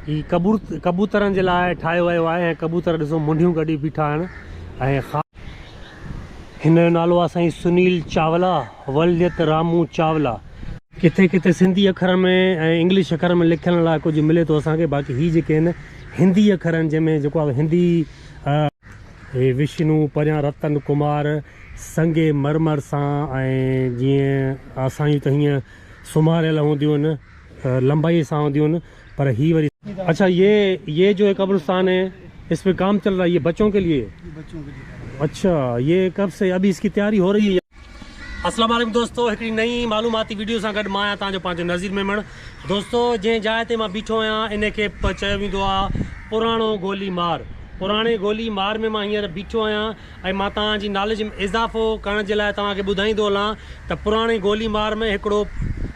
هي ڪبوترن جي لاء ٺاهيو ويو آهي ۽ ڪبوتر ڏسو منڍيون ڪڍي بيٺا آهن ۽ هن جو نالو آهي سائين سنيل چاولا ولديت رامو چاولا. ڪٿي ڪٿي سنڌي اکرن ۾ ۽ انگلش اکرن ۾ لکيل لاء ڪجهه ملي ٿو اسان کي باقي هي جيڪي آهن هندي اکر آهن جنهن ۾ جيڪو آهي هندي. هي وشنو پريان رتن ڪمار سنگ مرمر سان ۽ جيئن اسان جون ته هيئن سمهاريل هونديون آهن لمبائي سان هونديون آهن پر هي وري. اڇا يه يه جو هي قبرستان هي اس پي ڪام چل رها هي يه بچون ڪي ليي اڇا يه ڪب سي ابي اس ڪي تياري هو رهي هي. اسلام عليڪم دوستو هڪڙي نئين معلوماتي ويڊيو سان گڏ مان آهيان توهان جو پنهنجو نذير ميمڻ دوستو جنهن جاء تي مان بيٺو آهيان ان کي چيو ويندو آهي پراڻو گولي مار پراڻي گولي مار ۾ مان هينئر بيٺو آهيان ۽ مان توهان جي ناليج ۾ اضافو ڪرڻ جي لاء توهان کي ٻڌائيندو هلان ته پراڻي گولي مار ۾ هڪڙو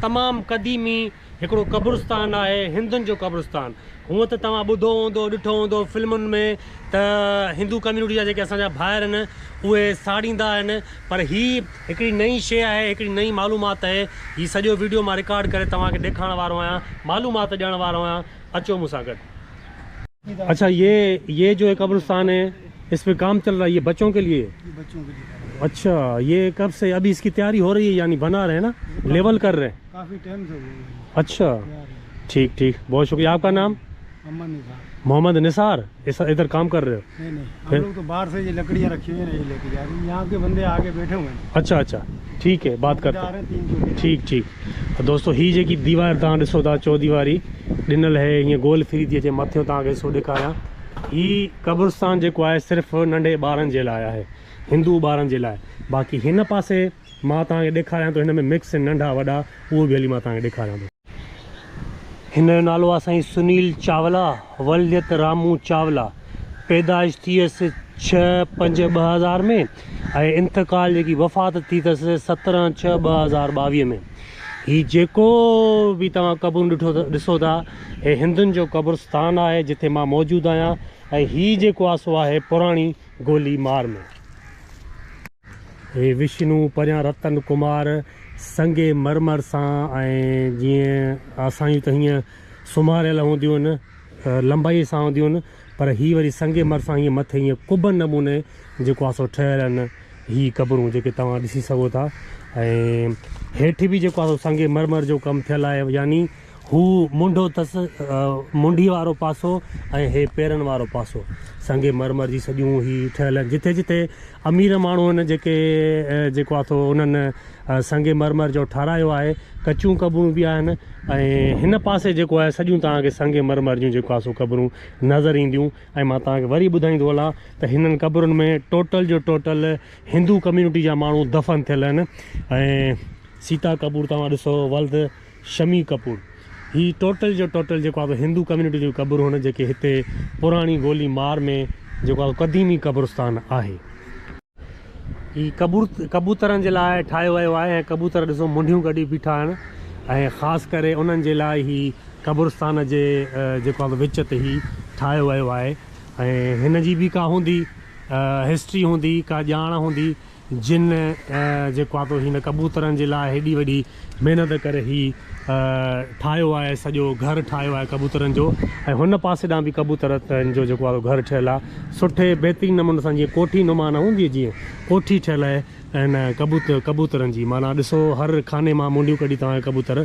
تمام قديمي هڪڙو قبرستان آهي هندن جو قبرستان هونء ته توهان ٻڌو هوندو ڏٺو هوندو فلمن ۾ ته هندو ڪميونٽي جا جيڪي اسان جا ڀائر آهن اهي ساڙيندا آهن پر هي هڪڙي نئين شيء آهي هڪڙي نئين معلومات آهي هي سڄو ويڊيو مان رڪارڊ ڪري توهان کي ڏيکارڻ وارو آهيان معلومات ڏيڻ وارو آهيان اچو مون سان گڏ. اڇا يه يه جو هي قبرستان هي اس پي ڪام چل رها هي يه بچون ڪي ليي اڇا يه ڪب سي ابي اس ڪي تياري هو رهي هي يعني بنا رهي هي نا ليول ڪر رهي. ڪافي ٽائيم سے هو اڇا ٺيڪ ٺيڪ بهت شڪريه آپ ڪا نام؟ محمد نثار. محمد نثار ادھر ڪام ڪر رهي هو؟ نهين نهين هم لوگ تو باهر سي يي لڪڙيان رکي هئي هين يي ليڪي جا رهي هين يهان ڪي بندي آگي بيٺي هئي هين. اڇا اڇا ٺيڪ هي بات ڪرتي ٺيڪ ٺيڪ دوستو هي جيڪي ديوار توهان ڏسو ٿا چوديواري ڏنل هي هيئن گول ڦري ٿي اچي مٿيون توهان کي حصو ڏيکاريان هي قبرستان جيڪو آهي صرف ننڍي ٻارن جي لاء آهي هندو ٻارن جي لاء باقي هن پاسي مان توهان کي ڏيکاريان ٿو هن ۾ مڪس آهن ننڍا وڏا اهو به هلي مان توهان کي ڏيکاريان ٿو. هن جو نالو آهي سائين سنيل چاولا ولديت رامو چاولا پيدائش ٿي هيس ڇهه پنج 2000 ۾ ۽ انتقال جيڪي وفات ٿي اٿس 17 ڇهه 2022 ۾ هي جيڪو به توهان قبرون ڏٺو ڏسو ٿا هي هندن جو قبرستان آهي جتي مان موجود آهيان ۽ هي جيڪو آهي سو آهي پراڻي گولي مار ۾. هي وشنو پريان رتن ڪمار سنگ مرمر سان ۽ جيئن اسان جون ته هيئن سمهاريل هونديون آهن لمبائي سان هونديون آهن پر هي وري سنگ مر سان هيئن مٿي هيئن قبن نموني جيڪو آهي سو ٺهيل آهن هي قبرون جيڪي توهان ڏسي سگهو ٿا ۽ هيٺ به جيڪو آهي سو سنگ مرمر جو ڪم ٿيل آهي يعني هو منڍو اٿس، منڍي وارو پاسو ۽ هي پيرن وارو پاسو. سنگ مرمر جي سڄيون هي ٺهيل آهن. جٿي جٿي امير ماڻهو آهن جيڪي جيڪو آهي سو انهن سنگ مرمر جو ٺهرايو آهي. ڪچيون قبرون به آهن ۽ هن پاسي جيڪو آهي سڄيون توهان کي سنگ مرمر جون جيڪو آهي سو قبرون نظر اينديون ۽ مان توهان کي وري ٻڌائيندو هلان ته هنن قبرن ۾ ٽوٽل جو ٽوٽل هندو ڪميونٽي جا ماڻهو دفن ٿيل آهن ۽ سيتا قبور توهان ڏسو ولد شمي ڪپور هي ٽوٽل جو ٽوٽل جيڪو آهي هندو ڪميونٽي جون قبرون هن جيڪي هتي پراڻي گولي مار ۾ جيڪو آهي قديمي قبرستان آهي. هي ڪبوترن جي لاء ٺاهيو ويو آهي ۽ ڪبوتر ڏسو منڍيون ڪڍي بيٺا آهن ۽ خاص ڪري انهن جي لاء هي قبرستان جي جيڪو آهي وچ تي هي ٺاهيو ويو آهي ۽ هن جي به ڪا هوندي هسٽري هوندي ڪا ڄاڻ هوندي جن جيڪو آ تو هن ڪبوترن جي لاء هيڏي وڏي محنت ڪري هي ٺاهيو آهي سڄو گهر ٺاهيو آهي ڪبوترن جو ۽ هن پاسي ڏانهن به ڪبوترن جو جيڪو آ گهر ٺهيل آهي سٺي بهترين نموني سان جيئن ڪوٺي نما نه هوندي جيئن ڪوٺي ٺهيل آهي هن ڪبوترن جي معنيٰ ڏسو هر خاني مان منڍيون ڪڍي توهان کي ڪبوتر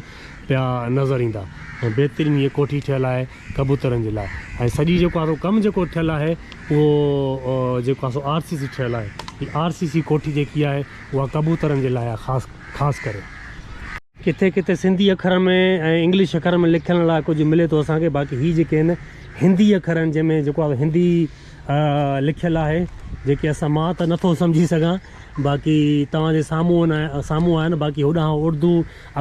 پيا نظر ايندا ۽ بهترين هيء ڪوٺي ٺهيل آهي ڪبوترن جي لاء ۽ سڄي جيڪو آهي سو ڪم جيڪو ٺهيل آهي اهو جيڪو آهي سو آر سي سي ٺهيل آهي هي آر سي سي ڪوٺي جيڪي آهي اها ڪبوترن جي لاء آهي خاص خاص ڪري. ڪٿي ڪٿي سنڌي اکرن ۾ ۽ انگلش اکرن ۾ لکيل لاء ڪجهه ملي ٿو اسان کي باقي هي جيڪي آهن هندي اکر آهن جنهن ۾ جيڪو آهي هندي لکيل آهي جيڪي اسان مان ته نٿو سمجهي سگهان باقي توهان جي سامهون سامهون آهن باقي هوڏانهن اردو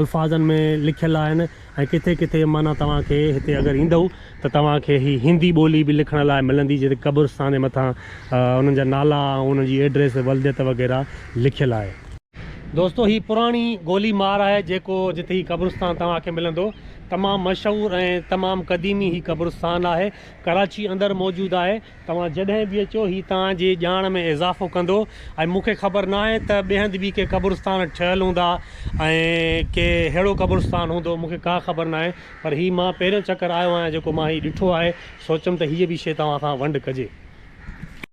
الفاظن ۾ لکيل آهن ۽ ڪٿي ڪٿي معنيٰ توهان کي هتي اگر ايندؤ ته توهان کي هي هندي ٻولي به لکڻ لاء ملندي جتي قبرستان جي مٿان انهن جا نالا ۽ انهن جي ايڊريس ولديت وغيره لکيل آهي. دوستو هي پراڻي گولي مار آهي جيڪو جتي هي قبرستان توهان کي ملندو تمام مشهور ۽ تمام قديمي هي قبرستان آهي. ڪراچي اندر موجود آهي. توهان جڏهن به اچو هي توهان جي ڄاڻ ۾ اضافو ڪندو ۽ مون کي خبر ناهي ته ٻئي هنڌ به ڪي قبرستان ٺهيل هوندا ۽ ڪي ههڙو قبرستان هوندو مون کي ڪا خبر ناهي پر هي مان پهريون چڪر آيو آهيان جيڪو مان هي ڏٺو آهي سوچيم ته هيء به شيء توهان سان ونڊ ڪجي.